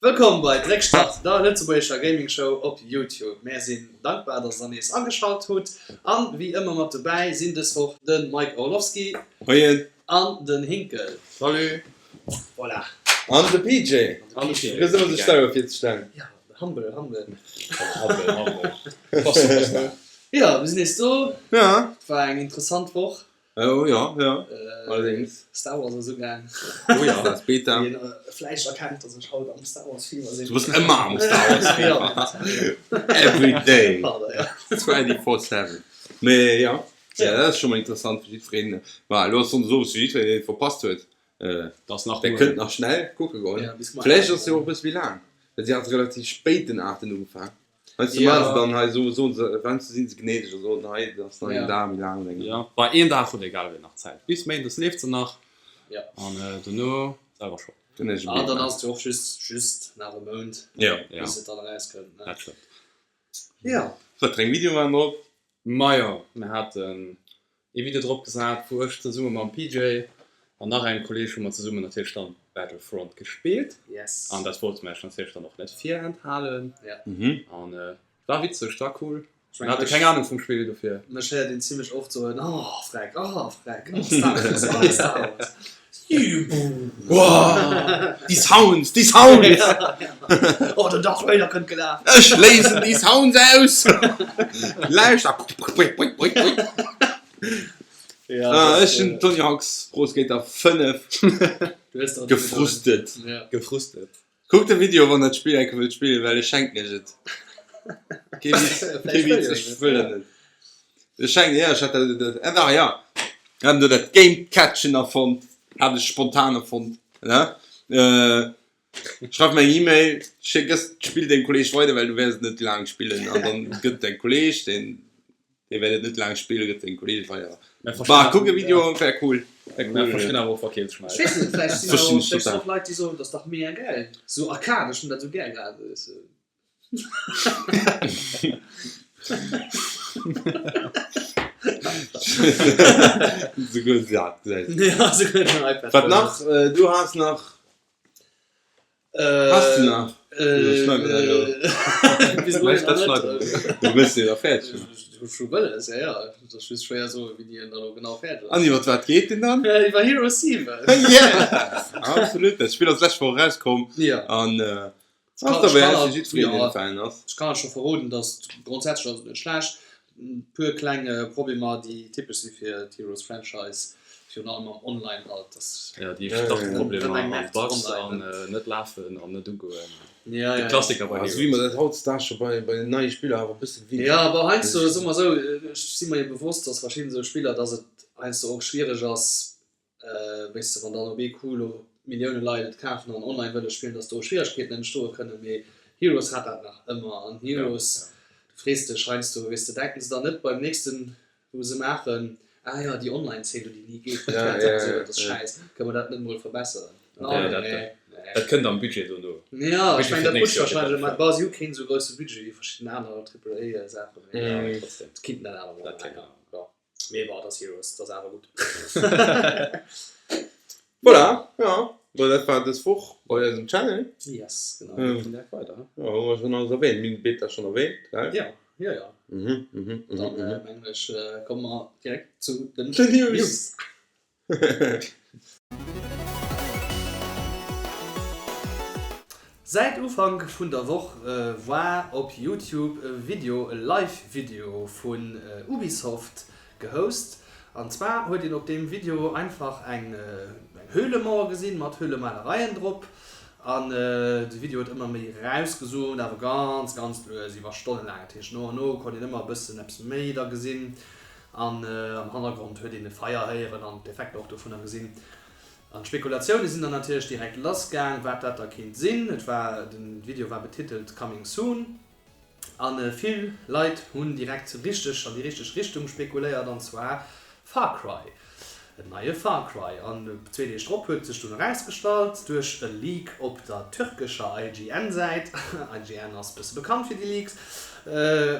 Wëllkomm bei Dréckstart, der lëtzebuergescher Gaming Show op Youtube. Mär sinn dankbar, dass der nees ageschalt hutt an wéi ëmmer mat dobäi sinn dës Woch de Mike Orlowski. Moien. An den Hinkel. Salut. Voilà. An de PJ. An de PJ. Vergëss ëmmer sech selwer virzestellen. Ja, humble, humble. Humble, humble. Bass du, bass du. Jo, mir sinn nees do. Ja. Et war eng interessant Woch. Oh ja, ja, allerdings. Star Wars ass ugaang. Oh ja, das Beta. Wéi een vläicht erkennt, dass ech haut am Star Wars Fever sinn. Du bass ëmmer am Star Wars Fever. Every day. Pardon, ja. 24/7. Mee ja, ja, dat ass scho mol interessant fir jiddwereen. Bah, elo ass Sonndes owes fir jiddwereen, deen et verpasst huet. Dat ass nach Der kënnt nach schnell kucke goen. Vläicht ass jo och e bësse méi laang, well si hat relativ spéit den aachten ugefaang. Heiansdo maachen se dann hei, soen soen se, heiansdo sinn se gnädeg a soen, hei, dat ass nach een Dag méi laang oder eng. Jo, bei een Dag huet egal wéi nach Zäit. Bis Méindes leeft se nach an dono selwer Schold. Dann ech e An dann Bild. ass et jo och just just nach e Mount, Jo. bis et dann erauskënnt, ne? Dat stëmmt. Jo. Wat fir eng Videoe waren drop? Majo, mir haten ee Video drop gesat, wou ech zesumme mam PJ an nach engem Kolleeg hu mer zesummen natierlech dann Battlefront gespillt. Yes. An dat wollte mer iech natierlech dann och net virenthalen. Ja. An war witzeg, war cool. Ech Mir mengen, hate mech, keng Ahnung vum Spill, dofir. mech héiert een zimmlech oft soen, Oh, Freck, oh, Freck, oh, Star Wars, oh, Star Wars. Wow, déi Sounds, déi Sounds! Oh, den Darth Vader kënnt gelaf. Ech léisen déi Sounds aus! Lauschter! Ja, Ech hunn Tony Hawk's Pro Skater 5 gefrustet. Gefrustet. Kuckt de Video wann der d'Spill eng Kéier wëllt spillen, well ech schenken iech et. Kee Witz, kee Witz, ech wëll dat net. Ech schenken, jo, ech hat dat, dat, ah dach, jo, ech hat do dat Game Catchen erfonnt, hat ech spontan erfonnt, ne. Schreif mer eng E-Mail, schéck gëss d'Spill dengem Kolleeg weider, well du wäers et net laang spillen an dann gëtt däin Kolleeg deen. Dee wäert et net laang spillen, gëtt sengem Kolleeg weider. Bah, kuck e Video, wär cool. Wär Mär cool. verstinn awer och wa keen schmelt. Ech weess net, vläicht sinn Verstinn awer ech vläicht sinn total. och Leit déi soen, dat ass dach mega gäil, sou Arcade, ech hunn dat sou gär gehat, weess de. Souguer se hat gesäit. Ja, souguer den iPad. Wat nach? Du has nach. Has du nach? Du wëlls jo da fäerdeg hunn. Ech hu wëlles, jo, jo. Et ass just schwéier soen, wéini en da lo genau fäerdeg ass. An iwwer wat geet deen dann? Iwwer Hero 7. Yeah! Absolut, dat Spill ass d'lescht Woch erauskomm. Jo. An ass derwäert fir jiddwereen, deen Fan ass. Ech kann scho verroden, dass grondsätzlech ass et net schlecht. E puer kleng Problemer, déi typesch si fir d'Heroes Franchise, virun allem am Online halt, dass. Jo, déi Startproblemer an Bugs an net lafen an net ugoen, de Klassiker bei Heroes. Esou wéi mer dat hautdesdaags scho bei den neie Spiller awer e bësse gewinnt. Jo, awer heiansdo, soe mer esou, ech si mer jo bewosst, dass verschidden esou Spiller, dass et heiansdo och schwiereg ass, Weess de, wann dann op ee Coup elo Millioune Leit et kafen an online wëlle spillen, dass do Schwieregkeeten entstoe kënnen. Mee Heroes hat dat nach ëmmer. An Heroes, du frees dech heiansdo, weess de, denken se dann net beim nächsten, wou se maachen, ah jo, déi Online-Zeen do, déi ni geet, dat ass schäiss, kënne mer dat net mol verbesseren? Dat kënnt am Budget dono. Jo, ech mengen, dat rutscht warscheinlech ëmmer. Bon, si hu keen esou grousse Budget wéi verschidden aner Triple-A-Saachen, mee dat kinnt net aner mol änneren. Mee bon, dat ass Heroes, dat ass awer gutt. Voilà, jo, bon dat war dës Woch bei eisem Channel. Yes, genau, mir ginn direkt weider. Jo, hu mer schonn alles erwähnt, mir hunn d'Beta schonn erwähnt, gell? Jo, jo, jo. Mhm, mhm, mhm. Dann mengen ech, komme mer direkt zu den News. Säit Ufank vun der Woch war op Youtube e Video, e Live-Video vun Ubisoft gehost. An zwar huet een op deem Video einfach eng Höhlemauer gesinn mat Höhlemalereien drop. An de Video huet ëmmer méi erausgezoomt, awer ganz, ganz lues, iwwer Stonne laang. Dat heescht, no an no konnt een ëmmer e bëssen eppes méi da gesinn. An am Hannergrond huet een e Feier héieren an d'Effekter och dovunner gesinn. An d'Spekulatioune sinn dann natierlech direkt lass gaang, wat dat da kéint sinn. Et war, den Video war betitelt Coming Soon a vill Leit hunn direkt richteg an déi richteg Richtung spekuléiert, an zwar Far Cry. En neie Far Cry. An zwee Deeg drop huet sech dunn erausgestallt, duerch e Leak op der türkescher IGN-Säit, IGN ass bësse bekannt fir déi Leaks,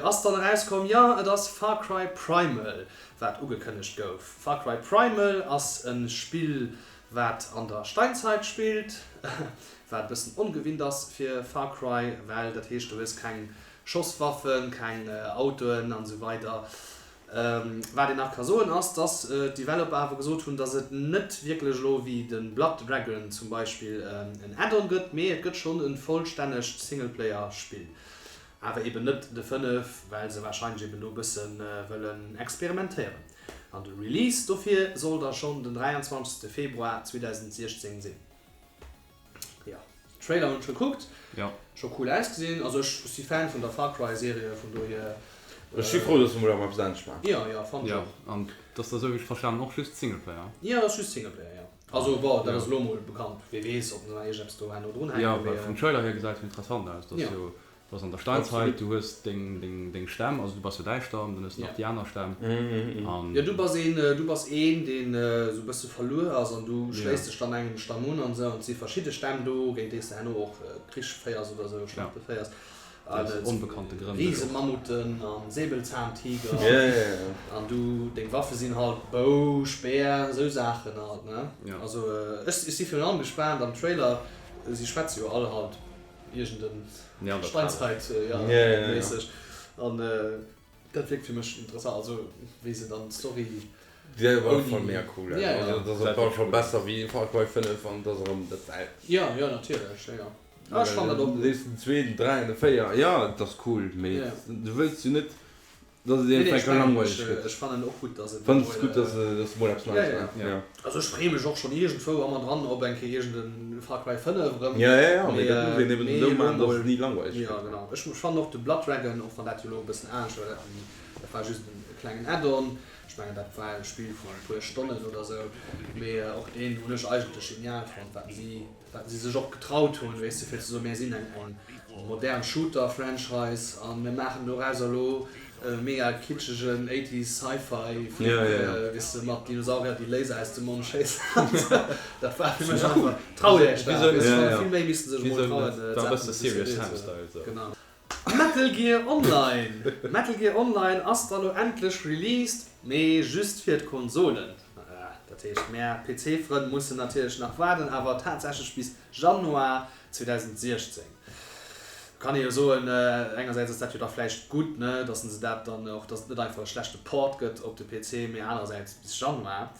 ass dann erauskomm, jo et ass Far Cry Primal wat ugekënnegt gouf. Far Cry Primal ass e Spill. Wat an der Steinzeit spillt, wat e bëssen ongewinnt ass fir Far Cry, well dat heescht du hues keng Schosswaffen, keng Autoen an esou weider. Wat een nach ka soen ass, dass d'Developer awer gesot hunn, dass et net wierklech elo wéi de Blood Dragon zum Beispill en Add-on gëtt, mee et gëtt schonn e vollstännegt Singleplayer-Spill. Awer eben net de 5, well se warscheinlech eben do e bësse wëllen experimentéieren. An de Release dofir soll da schonn den 23 Februar 2016 sinn. Jo, Trailer hunn ech gekuckt, Jo. scho cool ausgesinn. Also ech si Fan vun der Far Cry Serie, vun dohier. Ech si frou, dass se mol erëm eppes anescht maachen. Jo, jo, fannen ech Jo, och. an dass da, sou wéi ech verstanen, och just Singleplayer. Jo, ass just Singleplayer, jo. Also bon, dat ass elo mol bekannt. Wee weess, ob se nach iergendeppes do herno drunhänken, Jo, well vum Trailer hier gesäit interessant aus. Dass jo Du bass an der Steinzeit, du hues deng Stämm, also du bass jo däi Stamm, dann hues de nach déi aner Stämm an. Jo, du bass een, du bass een, deen esou e bësse verluer ass an du schléiss dech dann engem Stamm un an esou an et si verschidde Stämm do, géint déi s de herno och Krich féiers oder esou, Schlachte féiers. Aus onbekannte Grënn. Risemammuten an Säbelzahntiger an du, deng Waffe sinn halt Bou, Speer, esou Saachen halt, ne? Also ech si virun allem gespaant am Trailer, si schwätze jo all halt. Iergend en Steinzeit méisseg an dat wierkt fir mech interessant, also wéi se dann d'Story Déi ass op alle Fall mega cool, also dat ass op alle Fall besser wéi Far Cry 5 an dat ass erëm dat selwecht. Jo jo natierlech, jo jo ech fannen dat och. Du sees den zwee, den 3 an de 4, jo et ass cool, mee du wëlls jo net Dass et een enker langweileg gëtt. Ech fannen och gutt, dass et Fanns et gutt, dass se mol eppes Neies maachen? Ja, ja. Also ech freeë mech och schonn iergendwou ëmmer dran op eng Kéier iergend e Far Cry 5 erëm. Ja, ja, ja, mee dat muss een eben esou maachen, dass et ni langweileg gëtt. Ja, genau. Ech fannen och de Blood Dragon, och wann dat jo elo e bëssen anescht war, dat dat war just e klengen Add-on, ech mengen dat war e Spill vun e puer Stonnen oder esou, mee och deen hunn ech eigentlech genial fonnt, wat si Wat si sech och getraut hunn, weess de, fir ze soen, mir sinn eng modern Shooter-Franchise a mir maachen dorauser elo e mega kitschegen Eighties Sci-Fi Film, weess de, mat Dinosaurier, déi Laser aus dem Mond schéissen. Dat war fir mech einfach, traut Iech dat, weess de, vill méi misste sech emol trauen, d'Saachen ze seriö. Genau. Metal Gear Online! Metal Gear Online ass da lo endlech released, mee just fir d'Konsolen. Dat heescht mär PC-Frënn mussen natierlech nach waarden, awer tatsächlech bis Januar 2016. Kann ee jo soen, engersäits ass dat jo da vläicht gutt, ne, dass se dat dann och, dass et net einfach e schlechte Port gëtt op de PC, mee anerersäits bis Januar.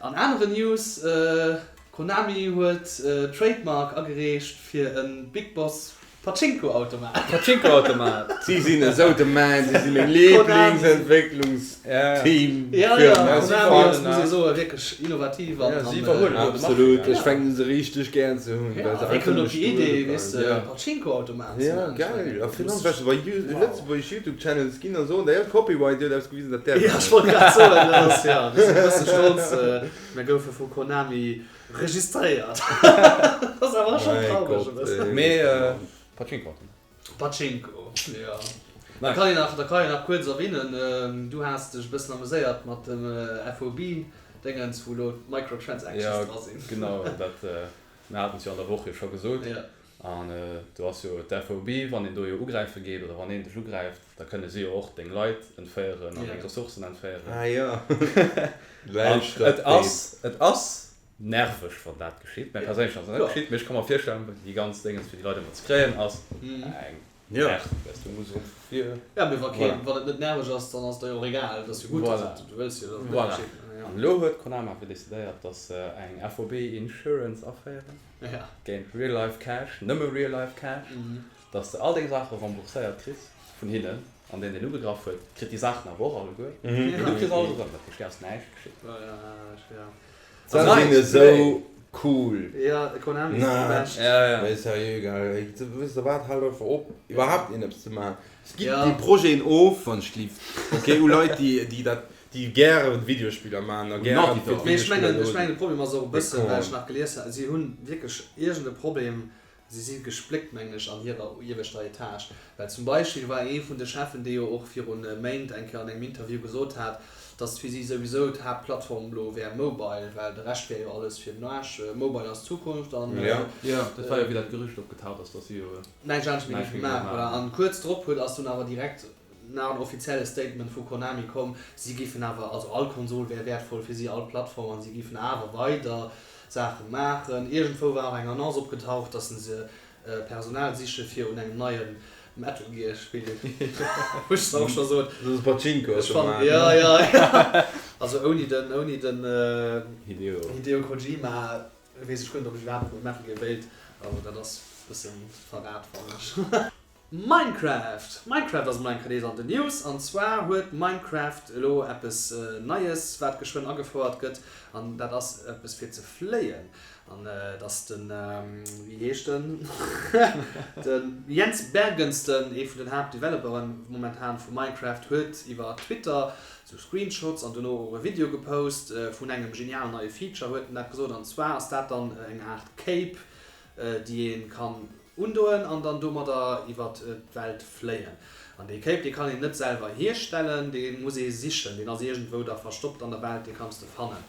An aneren News, Konami huet Trademark agereecht fir e Big Boss Pachinko-Automat. Pachinko-Automat. Si sinn esou de Man, si si meng Lieblingsentwécklungsteam. Ja, ja, Konami ass, muss ee soen, wierklech innovativ an. Si iwwerhuelen elo de Marché. Absolut, ech fänken se richteg gären ze hunn, well se einfach. Wéi kënnt op déi Idee, weess de, Pachinko-Automat ze maachen? Ja, geil. A virun allem, weess de, bei lëtzebuergesch Youtube-Channels ginn a soen, der Copyright huet eppes gewisen, dat däerf een net. Ja, ech wollt grad soen, dat ass, ja, mir sinn e bësse stolz, mir goufe vu Konami Registréiert. Dat ass awer schon traureg e bëssen. Mee Pachinko. Pachinko, jo. Da kann een nach, da kann een nach kuerz erwähnen, du has dech e bëssen ameséiert mat dem FOB-Déngens, wou elo d'Microtransactions dra sinn. Jo, genau, dat, mir haten et jo an der Woch jo scho gesot. An do ass jo d'FOB, wann een do jo ugräife geet oder wann een dech ugräift, da kënne si jo och deng Leit entféieren an deng Ressourcen entféieren. Ah jo, An et ass, et ass nerveg, wann dat geschitt. Mär perséinlech ass et net geschitt, mee ech ka mer virstellen, déi ganz Déngens fir déi Leit ëmmer ze kréien ass eng Nerv, weess du. Muss erëm vu vir. Jo, mee wa keen, wann et net nerveg ass, dann ass et der jo och egal. Et ass jo gutt, dass et, du wëlls jo, dass et net geschitt. Voilà. An elo huet Konami awer decidéiert, dass se eng FOB Insurance aféieren. Géint Real Life Cash, nëmme Real Life Cash, dass de all deng Saache rembourséiert kriss vun hinnen, an deen deen ugegraff huet, kritt déi Saachen awer och alleguer, mee du kriss alles erëm, dat heescht dir ass näischt geschitt. Se sinn esou cool. Na, mee seriö gell, weess de wat, haalt einfach op iwwerhaapt iergendeppes ze maachen. Gitt déi Projeten of, wann ech lift, ok, u Leit déi dat Déi gären Videospiller maachen a gären fir Mee ech mengen, ech mengen de Problem ass och e bëssen, well ech nach gelies hat, si hunn wierklech iergend e Problem, si si gespléckt mengen ech an hirer ieweschter Etage. Well zum Beispill war ee vun de Cheffen, dee jo och virun Méint eng Kéier an engem Interview gesot hat, datt fir si souwisou d'Haaptplattform elo wär Mobile, well de Rescht wär jo alles fir den Aarsch, Mobile ass d'Zukunft an. Jo, dat war jo wéi dat Gerücht opgetaucht ass, datt si jo näischt anescht méi géife maachen. Voilà, an kuerz drop huet ass dunn awer direkt nach en offizielle Statement vu Konami komm, si géifen awer, also all Konsol wär wäertvoll fir si, all Plattform, an si géifen awer weider. Saache maachen. Iergendwou war och eng Annonce opgetaucht, dass se Personal siche fir un engem neie Metal Gear Spill, wou ech dann och scho sot, Dat ass Pachinko ech fannen, jo, jo, jo, also ouni den, ouni den Hideo, Hideo Kojima weess ech guer net, ob ech iwwerhaapt nach e Metal Gear wéilt. Also dat ass e bëssen Verrat, fannen ech. Minecraft! Minecraft ass emol eng Kéier nees an den News. An zwar huet Minecraft elo eppes Neies, wat geschwënn agefouert gëtt. An dat ass eppes fir ze fléien. An et ass den, wéi heescht en, de Jens Bergensten, ee vun den Haaptdeveloperen momentan vu Minecraft, huet iwwer Twitter sou Screenshots an dono och e Video gepost vun engem genialen neie Feature, huet en dat gesot. An zwar ass dat dann eng Aart Cape, déi ee kann Undoen an dann domadder iwwert d'Welt fléien. An dee Cape, dee kann een net selwer hierstellen, dee muss ee sichen. Deen ass iergendwou da verstoppt an der Welt, dee kanns de fannen.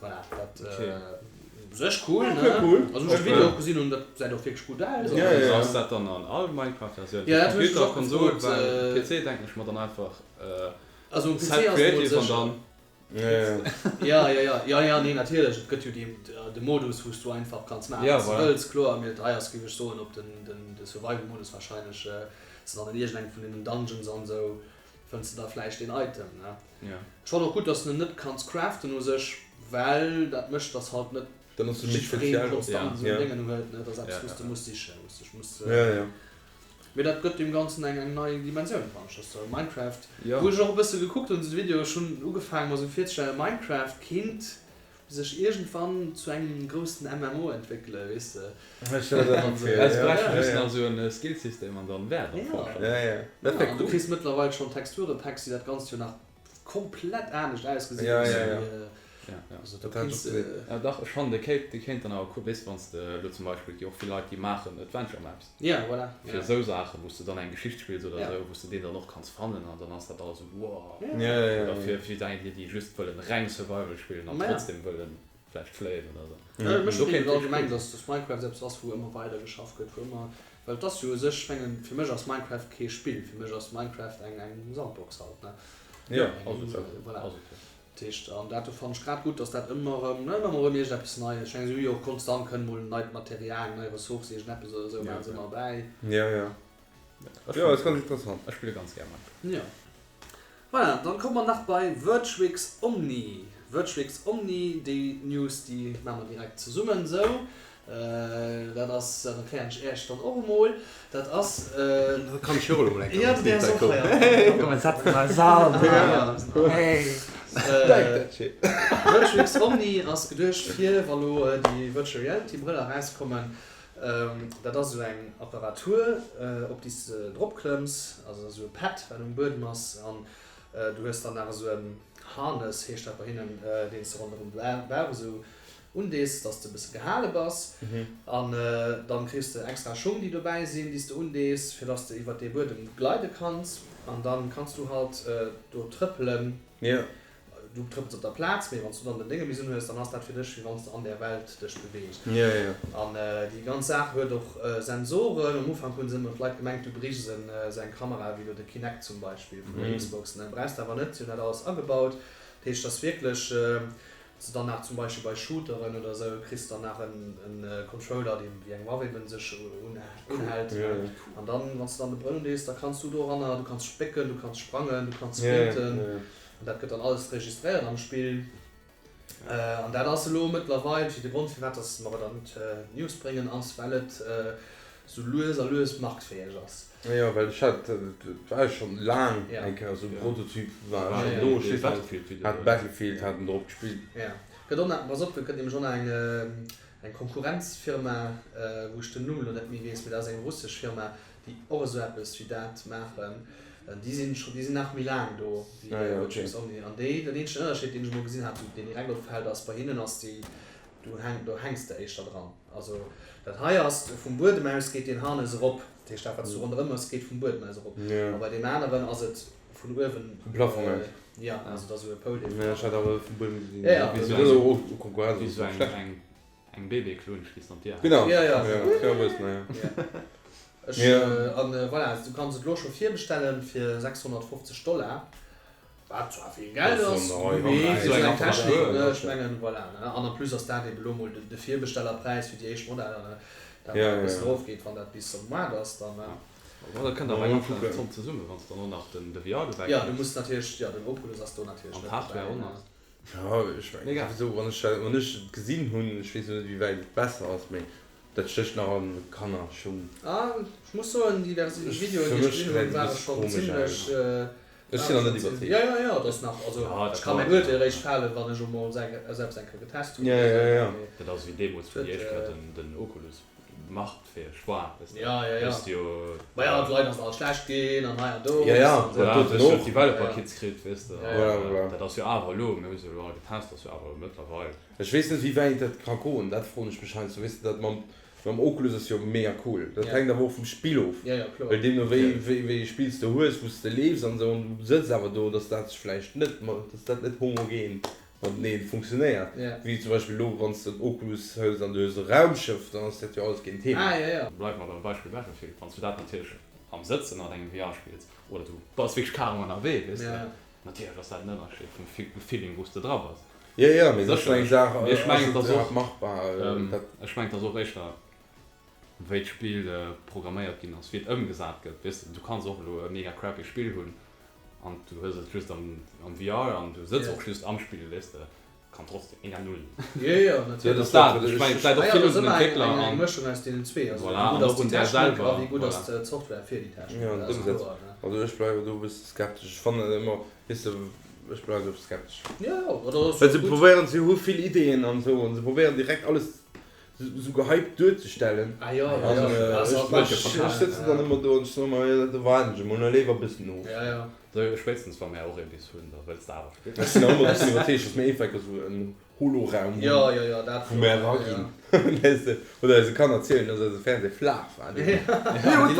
Voilà, dat u sech cool, ne? Also wou ech de Video och gesinn hunn, dat gesäit och wierklech gutt aus. Ass dat dann an all Minecraft-Versioun fir Computer, Konsol? Well PC denken ech mer dann einfach Also um PC Set ass et mol Creative an sécher. dann. Ja, ja, ja, ja, ja, nee, natierlech, et gëtt jo déi, de Modus, wou s du einfach kanns maachen, Ja, wat s du voilà. wëlls, kloer, mee hei ass, géif ech soen, op den, den, de Survival-Modus wahrscheinlech, s de dann an iergendengem vun deenen Dungeons an esou, fënns de da vläicht deen Item, ne? Ja. Ech fannen och gutt, dass de en net kanns craften u sech, well dat mécht, dass halt net Dann ass e méi jiddweree speziell. konstant esou en Ja. Déngen huet, ne? Dat ass eppes, Ja, wou s de ja. muss sichen, wou s dech muss. Ja, ja. Mee dat gëtt deem Ganzen eng eng nei Dimensioun, fannen ech. Dass Minecraft, Jo. wou ech och e bësse gekuckt hunn, de Video, ech hunn ugefaangen mer sou virzestellen, Minecraft kinnt sech iergendwann zu engem groussen MMO entwéckelen, weess de. Ech stelle dat och vir, Es ja. bräicht Ja, just ja. nach esou en Skillsystem an dann wär et am Fong Ja. schon. Ja, ja. Dat wär Ja, an du cool. kriss mëttlerweil schonn Texturepacks, déi dat Ganzt jo nach komplett anescht ausgesinn Ja, hunn, ja, ja. wéi, Ja, ja. also do Dat hat ech kinns och de. gesinn. Ja dach, ech fannen de Cape, dee kéint dann awer cool, weess wanns de elo zum Beispill, et gi och vill Leit déi maachen Adventure Maps. Ja, voilà, Fir ja. esou Saachen, wou s de dann eng Geschicht spills oder Ja. esou, wou s de deen dann och kanns fannen an dann ass dat alles esou wow. Ja. Ja, ja, ja, Oder ja. fir fir déi, déi just wëllen reng Survival spillen an Ma ja. trotzdem wëllen vläicht fléien oder esou. Ja, mech Do freet kéint et wierklech allgemeng, cool sinn. dass dass Minecraft eppes ass, wou ëmmer weider geschafft gëtt, wou ëmmer, well et ass jo u sech, ech mengen, fir mech ass Minecraft kee Spill, fir mech ass Minecraft eng eng Sandbox halt, ne? Ja, Eng, Ass et och, voilà. ass et jo. Dat heescht, an dat do fannen ech grad gutt, dass dat ëmmer erëm, ne, ëmmer erëm iergendeppes Neies, ech mengen, se hu jo och konstant kënnt mol neit Material, eng nei Ressource, iergendeppes oder esou, maache se ëmmer bäi. Ja, ja. Ech Jo, ass fannen ganz interessant. Ech spille ganz gär Minecraft. Jo. Voilà, dann komme mer nach bei Virtuix Omni. Virtuix Omni, déi News, déi maache mer direkt zesummen esou. Dat ass, dat erklären ech Äech dann och emol, dat ass. Da kann ech jo och elo mol eng Kéier mat Detail kommen. Komm mir setzen eis an. Hey. Virtuix Omni ass geduecht fir, wa lo déi Virtual Reality Brëller erauskommen, dat ass esou eng Apparatur, op déi s de dropklëmms, also esou e Pad wat um Buedem ass an du hues dann nach esou en Harness heescht dat bei hinnen, deen s de ronderëm de Bauch esou undees, dass de e bësse gehale bass an dann kriss de extra Schung déi dobäi sinn, déi s de undees, fir dass de iwwert dee Buedem gleide kanns an dann kanns du halt do trëppelen. Du trëppels op der Plaz, mee wann s du dann den Dénge bis unhues, dann ass dat fir dech wéi wann s de an där Welt dech beweegs. An déi ganz Saach huet och Sensoren. Um Ufank hunn se ëmmer d'Leit gemengt, du bréichs esou eng Kamera wéi elo de Kinect zum Beispill vun der Xbox. Ne, brauchs de awer net, si hunn dat alles agebaut. Dat heescht, dass wierklech Se dann nach zum Beispill bei Shooteren oder sou kriss dann nach en Controller deen wéi eng Waff eben sech unhält an dann wanns de dann de Brëll undees da kanns du doranner, du kanns spécken, du kanns sprangen, du kanns sprinten an dat gëtt dann alles registréiert am Spill an dat ass elo mëttlerweil fir de Grond firwat dass mer et an d'News bréngen ass well et sou lues a lues marktfäeg ass. Jo, well ech hat, et war jo schonn laang eng Kéier esou e Prototyp war schonn do, ech weess nach, hat Battlefield hat en drop gespillt. Jo, gëtt och nach, pass op, et gëtt nämlech och nach eng eng Konkurrenzfirma, wou ech den Numm elo net méi weess, mee dat ass eng russesch Firma, déi och esou eppes wéi dat maachen. Déi sinn scho, déi sinn nach méi laang do wéi Virtuix Omni. An déi, den eenzegen Ënnerscheed, deen ech emol gesinn hat, deen direkt opfält, ass bei hinnen ass déi, do häng, do hänks de éischter dran. Also dat hei ass, vum Buedem aus geet deen Harness erop, dat heescht dat wat s du ronderëm hues geet vum Buedem aus erop. A bei deem aneren ass et vun uewen. Vum Plafong aus. Jo, also et ass esou e Poul deen. Jo, ech hat awer vum Buedem gesinn. Jo, jo. Mee dat ass och u Konkurrenz Wéi ass esou net schlecht. eng eng Bébé-Klunsch déi s de an d'Dier häls. Genau, Jo, jo. jo, e bëssen, jo. Ech, an voilà, du kanns et elo scho virbestellen fir 650 Dollar. Wat zwar vill Geld ass, mee fir esou eng Technik, ne, ech mengen, voilà, ne. An en plus ass dat eben elo mol de Virbestellerpräis fir déi éischt Modeller, ne. Dat e bëssen erofgeet, wann dat bis op Moart ass, dann, ne. Bon, dat kënnt awer eng ganz Zomm zesummen, wann s de dann och nach den de VR dobäi Jo, du muss natierlech, jo, den Oculus ass do natierlech An net d'Hardware dobäi, och nach. ne. Jo, ech mengen souwisou, wann ech dat, wann ech et gesinn hunn, ech weess elo net, wéi wäit et besser ass, mee dat stécht nach an de Kannerschung. Ah, ech muss soen, déi Versi, déi Videoen, Fir déi ech mech gesinn gesäit hunn, et e ware bësse schonn komesch zimlech, aus. Ech sinn nach net iwwerzeegt. Jo, jo, jo, et ass nach, also ech ka mäin Urteel eréischt falen, wann ech emol selbst eng Kéier getest hunn. Jo, jo, jo. Dat ass wéi deemools, wou déi éischt Kéier den Oculus marktfäeg war, weess de. Jo, jo, jo. Hues de jo. Ma jo, d'Leit ass et alt schlecht ginn an hei an do. Jo, jo, dat doten och. Hues och. Developer Kits kritt, weess de. Voilà, voilà. Dat ass jo awer elo, mir hu se elo all getest, ass jo awer mëttlerweil. Ech weess net, wéi wäit dat ka goen, dat froen ech mech heiansdo, weess de, dat mam Mam Oculus ass jo mega cool. Dat hänkt awer och vum Spill of. Well deemno wéi wéi ee Spills de hues, wou s de leefs an esou an du sëtz awer do, dass dat sech vläicht net dass dat net homogen matenee funktionéiert. Wéi zum Beispill elo wann s de en Oculus hëls an du hues e Raumschëff, dann ass dat jo alles keen Thema. Bleiwe mer beim Beispill Battlefield, wann s du dat natierlech am Sëtzen mat engem VR spills oder du bass wierklech carrément ënnerwee, weess de, natierlech ass dat en Ënnerscheed vum Feeling wou s de dra bass. Jo, jo, mee dat ass eng Saach, Mee ech mengen, et ass och, machbar. ech mengen, et ass och éischter, wéi d'Spill programméiert ginn ass, wéi et ëmgesat gëtt. Weess de, du kanns och elo e mega crappy Spill hunn an du hues et just am VR an du sëtz och just am Spill, weess de, kann trotzdem mega null sinn. Jo, jo, natierlech. Dat ass dat, ech mengen, et läit och Ah jo, vill et ass un den ëmmer eng, Entwéckler eng an, Mëschung aus deenen zwee. Also, voilà, wéi an gutt ass och déi un där Technik a selwer, wéi gutt ass voilà. d'Software fir déi Technik, Jo, an dat ass d'Ëmsetzung. kloer, ne. Also ech bleiwen do e bësse skeptesch. Ech fannen et ëmmer, weess de, Ech bleiwen do skeptesch. Jo, jo, dat ass Well se gutt. probéieren, se hu vill Ideeën an esou, an se probéieren direkt alles esou gehypt duerzestellen. Ah jo, jo, An jo, dat ass ech, alt ech, ech sëtzen dann ëmmer do an ech soen ëmmer, jo, da waarden ech emol, da léiwer e bëssen of. Jo, jo. Sou, spéitstens wa mär och ee bis hunn, da wëlls de awer spillen. Ech sinn nach ëmmer e bëssen iwwerzeegt, dass mir eefenk esou en Holoraum hunn, Jo, jo, jo, dat wou mir eraginn, weess de, oder eise Kanner erzielen, dass eise Fernseh flaach war. Jo, Jo,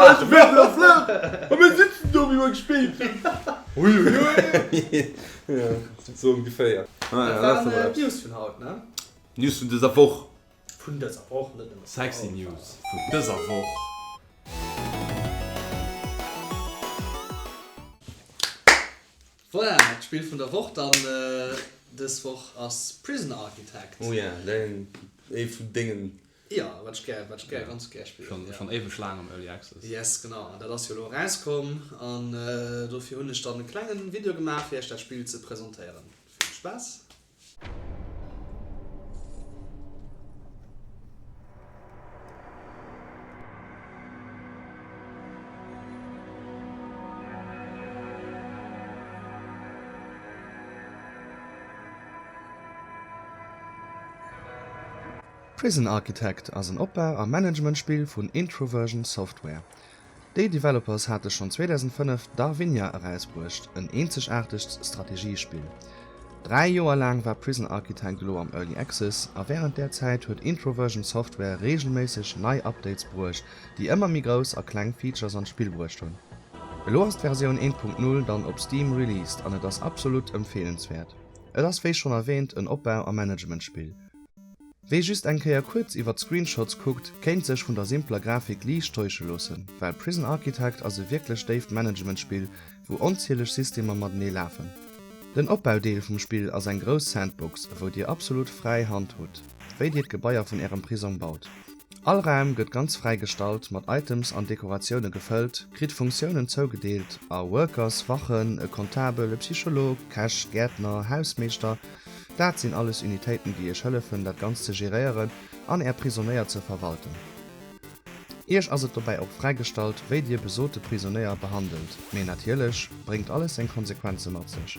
eise Fernseh ass flaach a mir sitzen do, wéi mer gespillt hunn. Ui, ui, ui. Jo, sou ongeféier. Dat waren d'News vun haut, ne? News vun dëser Woch. Vun dëser Woch, net nëmme vun haut. Sexy News vun dëser Woch. Voilà, d'Spill vun der Woch dann dës Woch ass Prison Architect. Oh ja, däin, ee vun dengen. Jo, wat ech gär, wat ech gär, ganz gär spillen. Schon, schon éiweg laang am Early Access. Yes, genau, an dat ass jo elo erauskomm an dofir hunn ech dann e klengen Video gemaach fir iech dat Spill ze presentéieren. Vill Spaass! Prison Architect ass en Opbau a Managementspill vun Introversion Software. Déi Developers hate schonn 2005 Darwinia erausbruecht, en eenzegaartegt Strategiespill. 3 Joer laang war Prison Architect elo am Early Access a wärend där Zäit huet Introversion Software reegelméisseg nei Updates bruecht, déi ëmmer méi grouss a kleng Features an d'Spill bruecht hunn. Elo ass d'Versioun 1.0 dann op Steam released an et ass absolut empfeelenswäert. Et ass wéi schonn erwähnt en Opbau a Managementspill. Wee just eng Kéier kuerz iwwer d'Screenshots kuckt, kéint sech vun der simpler Grafik liicht täusche loossen, well Prison Architect ass e wierklech déift Managementspill, wou onzieleg Systemer matenee lafen. Den Opbaudeel vum Spill ass eng grouss Sandbox, wou dir absolut fräi Hand hutt, wéi dir d'Gebaier vun ärem Prisong baut. All Raum gëtt ganz fräi gestalt, mat Items an Dekoratioune gefëllt, kritt Funktiounen zougedeelt a Workers, Wachen, e Comptabel, e Psycholog, Käch, Gäertner, Hausmeeschter, dat sinn alles Unitéiten déi iech hëllefen dat Ganzt ze geréieren an är Prisonéier ze verwalten. Iech ass et dobäi och fräigestallt wéi dir besote Prisonéier behandelt, mee natierlech bréngt alles seng Konsequenze mat sech.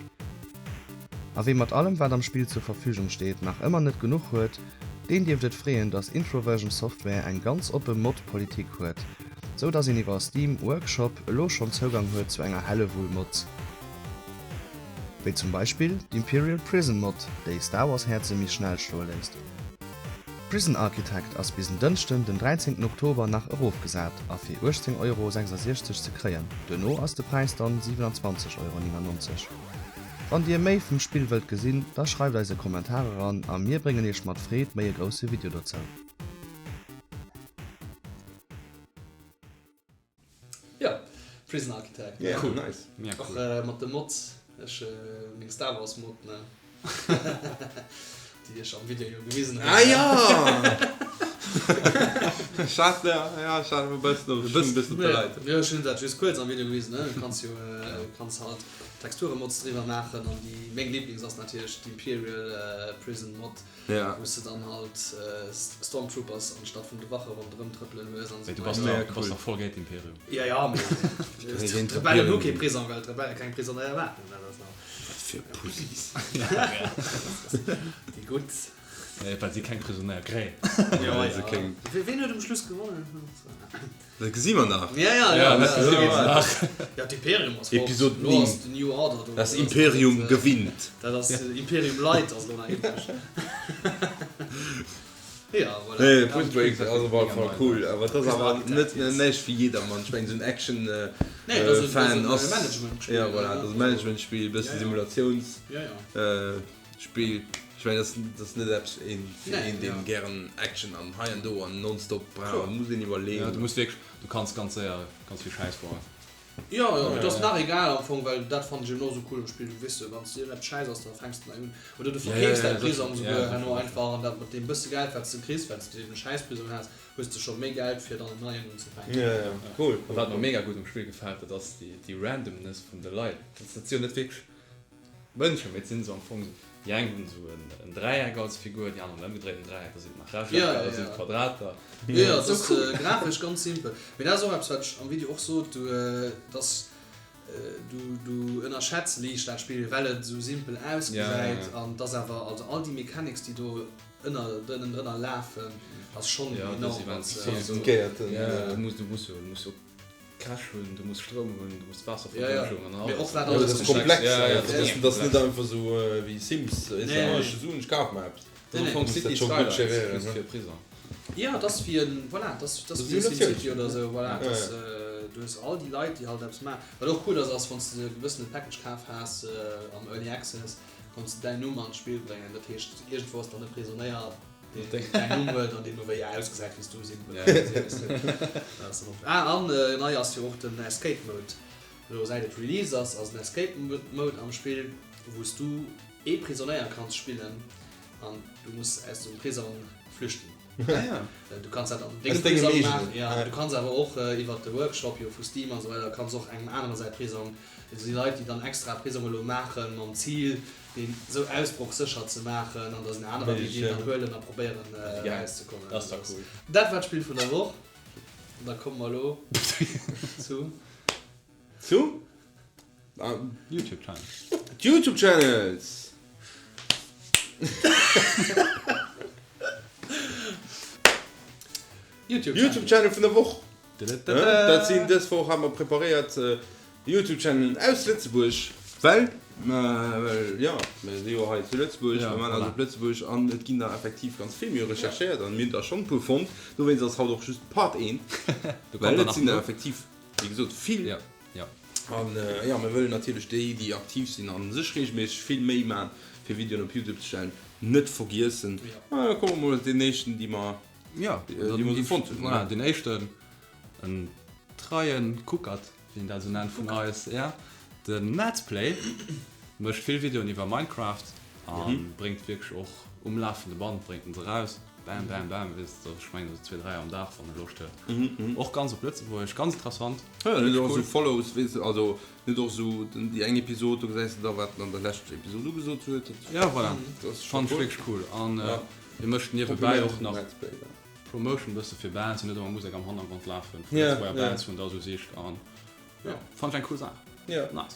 A wee mat allem wat am Spill zur Verfügung steet nach ëmmer net genuch huet, deen dierft et freeën dass Introversion Software eng ganz oppe Mod-Politik huet, sou dass een iwwer Steam Workshop elo schonn Zougang huet zu enger Hellewull Mods, wéi zum Beispill d'Imperial Prison Mod, déi Star Wars Häerze méi schnell schloe léisst. Prison Architect ass bis en Dënschden den 13 Oktober nach erofgesat a fir 18,66 Euro ze kréien, duerno ass de Präis dann 27,99 Euro. Wann dir méi vum Spill wëllt gesinn, da schreift eis e Kommentar eran a mir bréngen iech mat Freed méi e grousse Video dozou. Jo, Prison Architect. Yeah, cool. Nice. Och mat de Mods. Ech meng Star Wars Mod ne déi ech am Video jo gewisen hunn. Ah jo! Ech hat jo ech hat e bëssen op ech hunn e bëssen op der Leitung. Jo ech hunn dat just kuerz am Video gewisen ne. Du kanns jo kanns halt Texturemods driwwer maachen an déi meng Lieblings ass natierlech d'Imperial Prison Mod. Ja. Wou s de dann halt Stormtroopers anstatt vun de Wache ronderëm trëppelen hues an Mee esou du bass weider. dach, du bass dach voll géint d'Imperium. Ja, ja, mee d'Rebellen hu kee Prisong, well d'Rebelle keng Prisonéier maachen. Dat ass nach. Wat fir Pussys. Déi gutt. Nee, well si keng Prisonéier kréien. Ja, Well se ja. keng. Ween huet um Schluss gewonnen? Dat gesi mer nach. Ja, ja, ja, Ja, dat gesi mer nach. Ja, d'Imperium ass fort. Episode Lo 9. ass de New Order do. Das Imperium gewinnt. Dat ass Imperium Light ass lo nach iwwreg. Ja, voilà. Nee, Prison Break ass op alle Fall cool, awer et ass awer net näischt fir jedermann. Ech mengen esou en Action Nee, dat ass en Fan ass, Managementspill. ja voilà, dat ass e Managementspill, e bësse Simulatiouns. Ja, ja. Spill. Ech mengen dat ass net eppes fir een, fir Nee, een deen ja. gären Action an hei an do an nonstop brauch. Kloer. Muss een Ja, iwwerleeën. du muss wierklech, du kanns ganz séier ganz vill Schäiss bauen. Jo, jo, mee et ass nach egal am Fong, well dat fannen ech eben och esou cool um Spill, du weess jo, wann s de iergendeppes schäiss ass, da fänks de nei un. Oder du Ja, ja, verkeefs ja, däi dat Prisong ja, souguer dat herno scho. einfach an dat mat deem bësse Geld wat s de kriss, well s de eben e schäiss Prisong has, hues de scho méi Geld fir dann en neien unzefänken. Ja, ja, cool. A wat mer mega gutt um Spill gefält, dat ass déi, déi Randomness vun de Leit. Dat dat si jo net wierklech Mënschen, mee et sinn esou am Fong esou, déi eng hunn esou en Dräieck als Figur, déi aner en ëmgedréiten Dräieck, da sinn et nach Rechtecker, da sinn et Quadrater. Jo, jo, et ass grafesch ganz simpel. Mee dat ass och eppes, wat ech am Video och sot, du, dass du, du ënnerschätz liicht dat Spill, well et esou simpel ausgesäit an et ass awer, also all déi Mechanics, déi do ënner, ënnendrënner lafen, ass schonn enorm. Sophistiquéierten. Du muss, du muss jo, du muss jo. Cash hunn, du muss Stroum hunn, du muss Waasserversuergung an alles. Jo, dat ass komplex. Dat ass net einfach esou wéi Sims, weess de, oh ech hu Suen, ech kaf mer eppes. Dat ass am Fong City Skylines just fir Prisong. Jo, et ass wéi en, voilà, et ass wéi SimCity oder esou, voilà, et ass, du hues all déi Leit, déi halt eppes maachen. Wat och cool ass, ass wann s de e gewëssene Package kaf has am Early Access, konns de däin Numm an d'Spill bréngen. Dat heescht, iergendwou ass dann e Prisonéier, deen däin Numm huet an deen no wéi ausgesäit wéi s du sinn. Ah, an nei ass jo och den Escape Mode. Elo säit et Release ass, ass en Escape Mode am Spill, wou s du ee Prisonéier kanns spillen an du muss aus dem Prisong flüchten. Du kanns dat an dengem Prisong maachen, jo, du kanns awer och iwwert de Workshop jo vu Steam an esou weider kanns och engem anere säi Prisong, et si Leit déi dann extra Prisong elo maachen mam Zil deen esou ausbrochsécher ze maachen an da sinn anerer déi deen dann huelen a probéieren erauszekommen. Dat ass da cool. Dat war d'Spill vun der Woch. An da komme mer elo zu. Zu? Youtube Channels. D'Youtube Channels! Youtube Channel vun der Woch. Dat sinn dës Woch ha mer preparéiert Youtube Channelen aus Lëtzebuerg, well well jo mir si jo hei zu Lëtzebuerg, mir man eis op Lëtzebuerg an et ginn der effektiv ganz vill. Mir hu recherchéiert an mir hunn der schonn e puer fonnt. Dowéinst ass haut och just Part 1, well et sinn der effektiv wéi gesot vill. An jo mir wëllen natierlech déi déi aktiv sinn a sech reegelméisseg vill Méi man fir Videoen op Youtube ze stellen net vergiessen. Da komme mer mol op deen éischten déi mer Ja, déi mer esou fonnt hunn. Voilà, deen éischten, en treien Kuckert, wéi een dat esou nennt vun eis, ja, de Madsplay mécht vill Videoen iwwer Minecraft a bréngt wierklech och um lafende Band bréngt en se raus, bam bam bam, weess de, ech mengen esou zwee, dräi am Dag, wann e Loscht huet. Och ganz op Lëtzebuergesch, ganz interessant. Ja, en huet och esou Follows, weess de, also en huet och esou déi eng Episod, do gesäis de da wat en an der leschter Episod ugesot huet. Ja, voilà, Dat ass scho fannen ech cool. wierklech cool an Hie mécht niewebäi och nach Kompliment Promotion bësse fir Bands, hien huet ëmmer Musek am Hannergrond lafen vun Ja, Lëtzebuerger ja. Bands, wou en da esou sicht an jo, fannt ech eng cool Saach. Ja. Nice.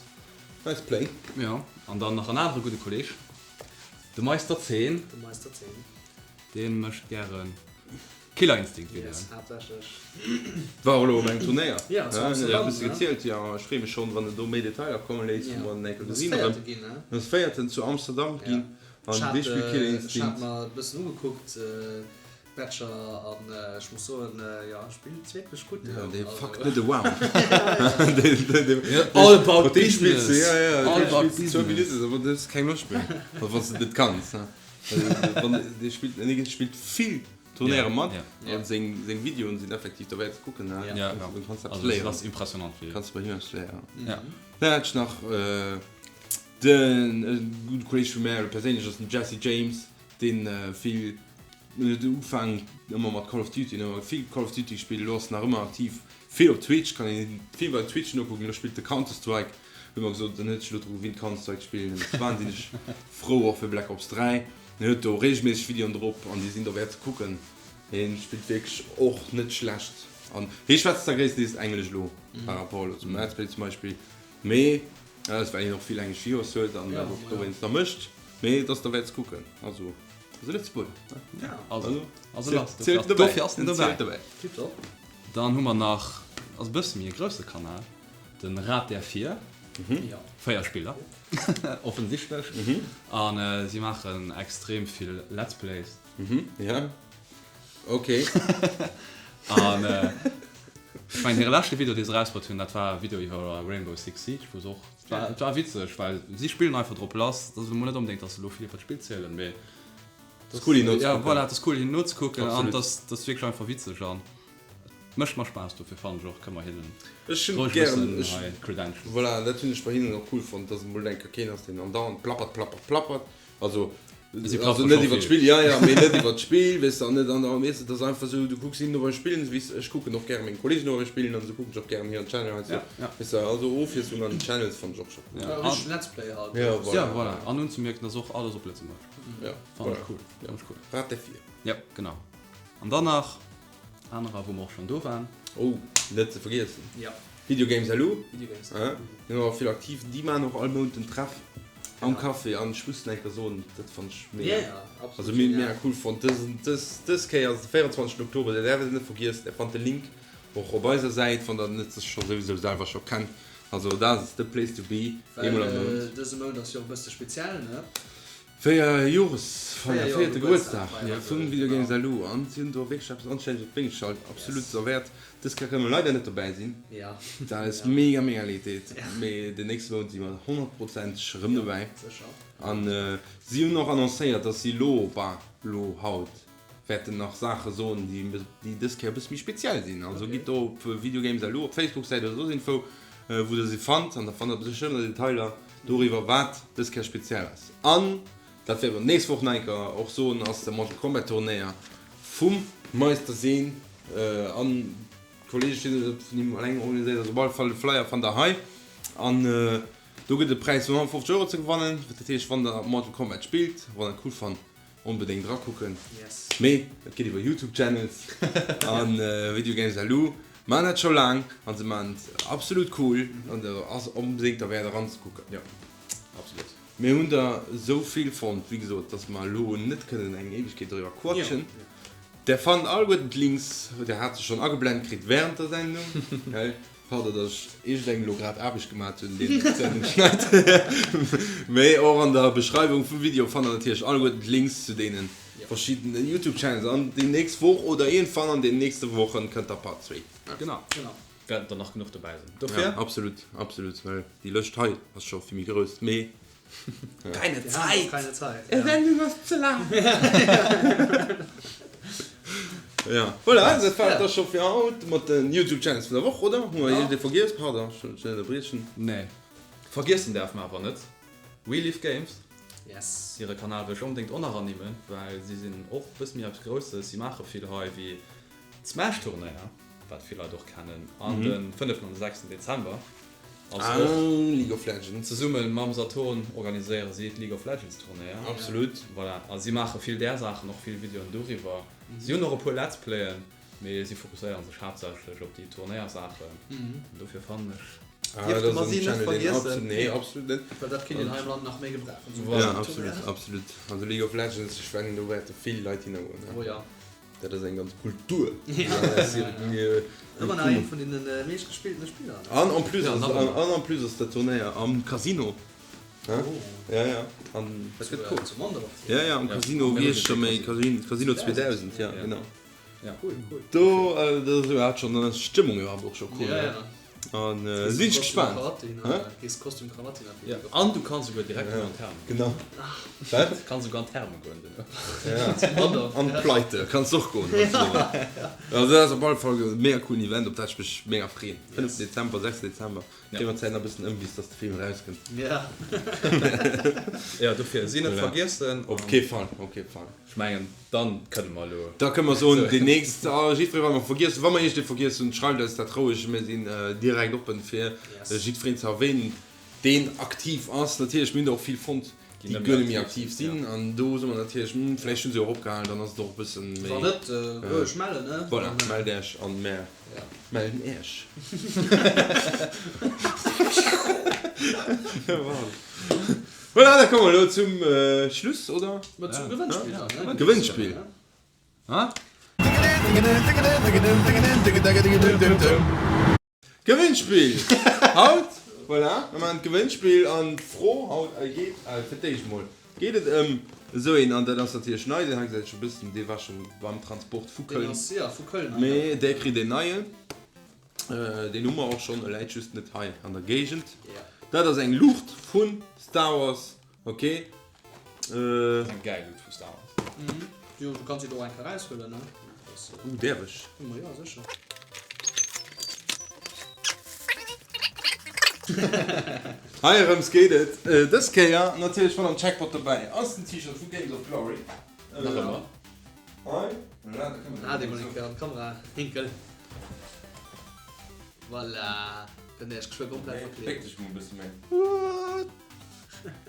Nice play. Jo, an dann nach en anere gudde Kolleg, de Meister 10. De Meister 10. Dee mécht gären Killer Instinct Videoen. Yes, haaptsächlech. War och elo op engem Turnéier. Ja, zu Huet e Amsterdam, bësse ne? gezielt, jo. Ech freeë mech schonn, wann en do méi Detailer komme léisst, wou mer en enkel Ja. gesinn Ass erëm. Véierte ginn, ne? Ass Véierten zu Amsterdam ginn. Ech An hat dee spillt Killer ech hat Instinct. mer e bëssen ugekuckt d'Matcher an ech muss soen, jo spillt wierklech gutt Ja, dee also. fuckt net around. Dee, dee, dee, All about mat deem spills du, business. ja, ja, All dee about spills du zwou business. Minutten, awer du hues keng Loscht méi. Also wann s de et net kanns, ne. Also wann dee spillt, nee, spillt vill Turnéiere mat Ja. an seng, seng Videoen sinn effektiv derwäert ze kucken, ne. Ja, ja. Du kanns eppes Also dat léieren. ass impressionant wéi. Kanns bei him eppes léieren. Ja. Dann hat ech nach. Den e gudde Kolleeg vu mär perséinlech ass den Jesse James, deen vill, en huet ugefaangen ëmmer mat Call of Duty, en huet vill Call of Duty gespillt, elo ass en nach ëmmer aktiv, vill op Twitch, kann een him vill bei Twitch nokucken. Elo spillt e Counter Strike, huet mer gesot, en huet sech elo dru gewinnt Counter Strike ze spillen, en ass wahnsinneg frou och fir Black Ops 3. En huet do reegelméisseg Videoen drop an déi sinn derwäert ze kucken. Hien spillt wierklech och net schlecht an hie schwätzt zwar gréisstendeels Englesch elo par rapport elo zum Let's Play zum Beispill, mee dat ass well hien och vill englesch Viewers huet an dat och dowéinst da mécht, mee et ass derwäert ze kucken. Also ass e Lëtzebuerger, ne? Also also lass, dofir ass dofir ass en dobäi. Dobäi. Tiptop. Dann hu mer nach, ass e bësse méi e grousse Kanal, de Rat der Vier, 4 Spiller offensichtlech, a si maachen extrem vill Let's Plays. Mhm, ja. Ok. An ech mengen hire leschte Video dee se erausbruet hunn, dat war e Video iwwer Rainbow Six Siege, wou se och, et war, et war witzeg, well si spillen einfach drop lass. Et ass elo mol net onbedéngt, datt se elo vill iwwer d'Spill zielen, mee Et ass cool hinnen nozekucken. Ja, voilà, et ass cool hinnen nozekucken an et ass, et ass wierklech einfach witzeg an et mécht mer Spaass. Dofir fannen ech och, kënne mer hinnen Ech hunn roueg e gären, bëssen ech, hei Credentials. voilà, dat hunn ech bei hinnen och cool fonnt, datt emol eng Kéier keen ass, deen andauernd plappert, plappert, plappert. Also, also net iwwer d'Spill, ja, ja, mee net iwwer d'Spill, weess de, an net an der, weess de, et ass einfach esou, du kucks hinnen no beim Spillen, esou wéi s, ech kucken och gäre meng Kollegen no beim Spillen an esou kucken ech och gären hiren Channel heiansdo, weess de, also Ofwiesslung an den Channels fannen ech och scho cool. Ja, richteg Let's Play halt. Ja, voilà. Ja, voilà. An unzemierken ass och alles op Lëtzebuergesch. Ja, Fannen ech cool. Fannen ech cool. Rat derfir. Ja, genau. An dann nach anerer, wou mer och schonn do waren. Oh, net ze vergiessen. Ja. Video Games LU. Video Games LU. Sinn och vill aktiv. Déi maachen och all Mount en Treff am Café an ech muss enker soen, dat fannt ech mega. Ja, ja, absolut. Also mir mega cool fonnt. Dësen, dës, dës Kéier ass de 24. Oktober, Dir däerft et net vergiessen. Dir fannt de Link och op eiser Säit, wann der net scho souwisou selwer scho kennt. Also dat ass the place to be, eemol am Well Mount. dëse Mount ass jo och e bësse speziell, ne? Véier Joresfeier, véierte Gebuertsdag vum Video Games LU an si hunn do wierklech eppes anstänneg op d'Been gestallt. Absolut derwäert. Dës Kéier kënne mer leider net dobäi sinn, dat eis mega mega leed deet, mee den nächste Mount si mer honnertprozenteg erëm dobäi. An si hunn och annoncéiert, dass si elo, bah, elo haut wäerten nach Saache soen, déi dës Kéier e bësse méi speziell sinn. Also gitt do op Video Games LU op d'Facebook-Säit oder soss info, wou der se fannt an da fannt der sécher Detailer doriwwer wat dës Kéier speziell ass. An dat wäerte mer d'nächst Woch nach eng Kéier och soen, ass de Mortal Kombat Turnéier vum Meister Seen an Kollege, ech weess net ob et vun him alleng organiséiert ass, op alle Fall de Flyer fannt der hei an do gëtt et e Präis vun 150 Euro ze gewannen. Dat heescht wann der Mortal Kombat spillt, wann der et cool fannt, onbedéngt erakucken. Mee et geet iwwer Youtube Channels an Video Games LU maan dat scho laang an se maan et absolut cool an do ass onbedéngt derwäert eranzekucken. Jo, absolut. Mir hunn der esou vill fonnt, wéi gesot, dass mer elo net kënnen eng Éiwegkeet doriwwer quatschen. Der fannt alleguerten d'Links, der hat se schonn ageblent kritt während der Sendung, gell? Pardon, dass ech iergendengem elo grad Aarbecht gemat hunn, deen d'Sendung schneit. Mee och an der Beschreiwung vum Video fannt der natierlech alleguerten d'Links zu deene verschiddenen Youtube Channels. An déi nächst Woch oder iergendwann an den nächste Wochen kënnt da Part 2. Genau. Genau. Wäerten der nach genuch dobäi sinn. Dofir. Ja, absolut, absolut, well déi Lëscht hei ass scho vill méi grouss. Mee Keine Zäit! Keine Zäit. Ja. Sendung ass ze laang. Ja, voilà, dat war et da scho fir haut mat den Youtube Channels vun der Woch, oder? Hu mer iergendee vergiess? Pardon, ech wollt dech net ënnerbriechen. Nee. Vergiessen däerfe mer awer net We Live Games. Yes. Hire Kanal wëll ech onbedéngt och nach ernimmen, well si sinn och e bësse méi eppes Grousses. Si maache vill hei wéi d'Smash-Turnéier, wat vill Leit och kennen, an de fënneften an de sechsten Dezember ass och. League of Legends. Zesumme mam Saturn organiséiere si d'League of Legends Turnéier. Absolut. Voilà, a si maache vill där Saachen, och vill Videoen doriwwer. Si hunn och e puer Let's Playen, mee si fokusséiere sech haaptsächlech op déi Turnéiersaachen. An dofir fannen ech, dierfte mer si net vergiessen. Nee, absolut net. Well dat kéint een hei am Land nach méi gebrauchen. Ja, absolut, absolut. Also League of Legends, ech mengen do wäerte vill Leit hinner goen. Oh ja. Dat ass eng ganz Kultur. Ëmmer nach eent vun deene meescht gespilltene Spiller. An en plus ass, an en plus ass dat Turnéier am Casino. Ja, ja. An dat gëtt cool. Zu Mondorf. Ja, ja, am Casino, wéi heescht scho méi, Casino 2000, ja, genau. Ja, cool, cool. Do, dat ass iwwerhaapt schonn, dann ass d'Stëmmung iwwerhaapt och scho cool. Ja, ja. An sinn ech gespaant. Gees Kostüm Krawatt hin. Ja, an du kanns esouguer direkt an d'Therme. Genau. Wat? Kanns esouguer an d'Therme goen duerno. Ja. An d'Pleite kanns och goen. Also dat ass op alle Fall e mega coolen Event, op dat ech mech mega freeën. 5. Dezember, 6. Dezember. Kréie mer d'Zäit nach e bëssen ëm, bis dass de Film erauskënnt. Ja. Ja, dofir si net vergiessen. Op kee Fall, op kee Fall. Ech mengen, dann kënne mer elo. Da kënne mer soen, déi nächst, a jiddweree, wa mer vergiess, wa mer iergendee vergiess hunn, schreift eis dat roueg, mir sinn direkt oppen, fir jiddwereen ze erwähnen, deen aktiv ass. Natierlech, mir hunn der och vill fonnt, déi guer net méi aktiv sinn, an do soe mer natierlech, hm, vläicht hu se och opgehalen, dann ass et och e bësse méi. Wann net, roueg mellen, ne? Voilà, mellt Äech an mär melden Äech. Voilà, da komme mer elo zum Schluss, oder? Ma zum Gewënnspill dann, ne? Gewënnspill. Ha? Gewënnspill! Haut, voilà, mir maachen d'Gewënnspill an d'Fro haut geet, fir d'éischt mol geet et ëm esou een, an dat ass natierlech nei, deen hei gesäit ech e bëssen, dee war scho beim Transport vu Köln, mee där kritt een neien. Deen hu mer och schonn, e läit just net hei an der Géigend. Dat ass eng Luucht vu Star Wars, ok. Eng gäil Luucht vu Star Wars. Jo, du kanns se do och eng Kéier eraushuelen, ne? Uh, däerf ech? Ma jo, sécher. Hei erëms geet et dës Kéier natierlech, wann am Checkpot dobäi ass, den T-Shirt vu Games of Glory. Nach ëmmer. Hei, voilà, da kënne mer. Haal dee mol eng Kéier an d'Kamera, Hinkel. Voilà, kënnt Iech geschwë komplett verkleeden. Béck dech mol e bësse méi.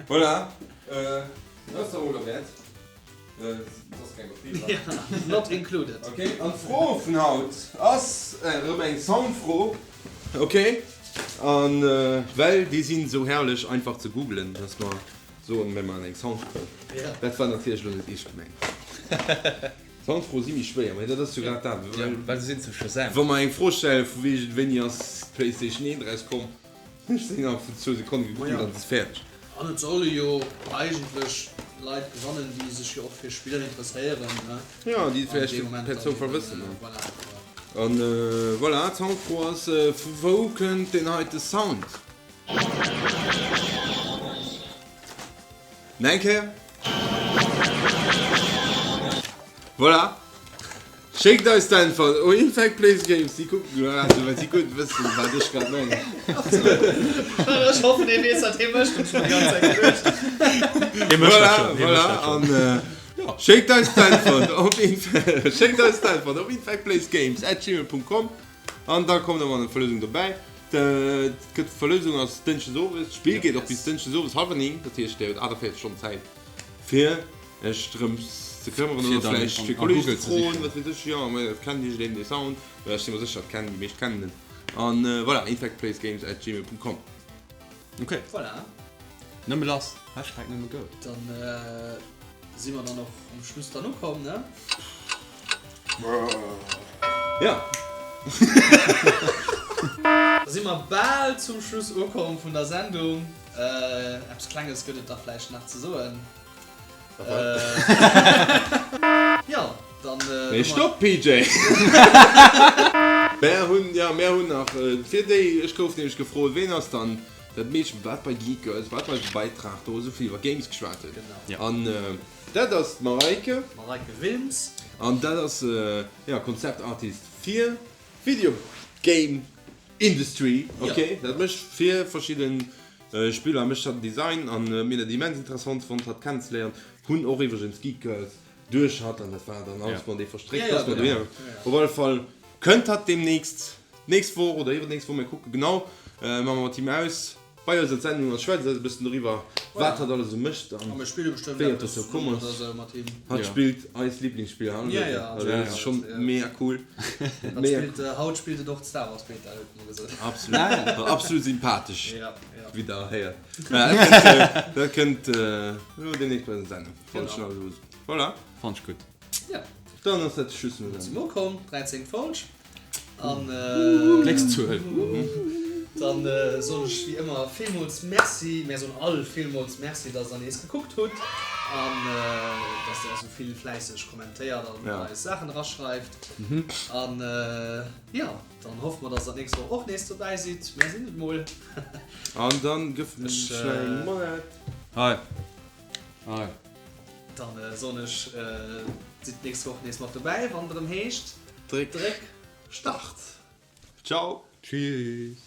Voilà, dat ass der mol derwäert. Dat ass keng Batterie dran. Not included. Ok, an d'Fro vun haut ass erëm eng Soundfro, ok? An well déi sinn esou herrlech einfach ze googlen, dass mer soen, mir maachen eng Soundfro. Dat war natierlech elo net eescht gemengt. Soundfroe si méi schwéier, mee dat ass jo grad dat. Jo, well se sinn ze Shazam. Wa mer eng Fro stellen, vu wéi wéini ass d'Playstation 1 erauskomm, ech sinn innerhalb vun zwou Sekonne gegoogelt an et ass fäerdeg. An et solle jo eigentlech Leit gewannen, déi sech jo och fir Spiller interesséieren, ne? Jo, déi et vläicht per Zoufall wëssen, ne? Voilà. An voilà, d'Soundfro ass, Vu wou kënnt deen heite Sound? Nach eng Kéier. Voilà. Schéckt eis d'Äntwert u Infect Plays Games. Si kucken grad esou, well si guer net wëssen, wat ech grad mengen. Ech hoffen, hie weess, wat hie mécht. Hunn ech mer déi ganz Zäit geduecht. Hie mécht dat Voilà, schonn, hie mécht voilà. dat schonn. An schéckt eis d'Äntwert op Schéckt eis d'Äntwert op infectplaysgames at gmail punkt com an da kommt der mat der Verlousung dobäi. D'Verlousung ass Dënschdes owes, d'Spill geet och bis Dënschdes owes hallwer 9, dat heescht dir huet 48 Stonnen Zäit fir iech drëms ze këmmeren oder vläicht fir Kolleegen ze froen, wat weess ech, jo mä dat kennt iergendeen dee Sound, well ech si mer sécher dat kennen déi meescht kennen en. An voilà, infectplaysgames at gmail punkt com. Ok. Voilà. Nëmme lass, Hashtag nëmme go. Dann si mer dann och um Schluss dann ukomm, ne? Ja. Da si mer bal zum Schluss ukomm vun der Sendung. Eppes Klenges gëtt et da vläicht nach ze soen. Jo, dann. Mee stopp PJ! Mär hunn, jo, mär hunn nach, fir déi, ech gouf nämlech gefrot, ween ass dann dat Meedchen, wat bei Geek Girls, wat bei eisem Beitrag do esou vill iwwer Games geschwat huet. An dat ass d'Mareike. Mareike Wilms. An dat ass, jo, Concept Artist fir Video Game Industry, ok, dat mécht fir verschidden Spiller mécht hatt den Design an mir hunn dat immens interessant fonnt hatt kennenzeléieren, hunn och iwwregens Geek Girls duerch hatt an dat war dann alles matenee verstréckt, dass mer dohinner op alle Fall kënnt hatt deemnächst, d'nächst Woch oder iwwernächst Woch, mir kucke genau, maache mer mat him aus. Bei eis an d'Sendung a schwätzt eis e bëssen doriwwer, wat hatt alles esou mécht an wéi hatt dozou komm ass. Hatt spillt eist Liblingsspill Hallo, also dat ass schonn mega cool. Haut spillt en och d'Star Wars Beta, huet en mer gesot. Absolut, absolut sympathesch, wéi der héiert. Dat kënnt elo deemnächst bei eis an d'Sendung. Fand ech nach elo. Voilà. Fand ech gutt. Dann ass dat de Schluss vun der Sendung. Sinn mer ukomm, 13. Folg. An Gléckszuel. Dann soen ech wéi ëmmer villmools Merci, mär soen all villmools Merci, dass der nees gekuckt hutt. An dass der esou vill fläisseg kommentéiert an eis Saachen eraschreift. An jo, dann hoffe mer, dass der d'nächst Woch och nees dobäi sidd. Mär sinn et mol. An dann gëff ech nach eng Monett. Hei. Hei. Dann soen ech, sidd d'nächst Woch nees mat dobäi, wann et erëm heescht, Dréck. Dréck Start. Ciao. Tschüss.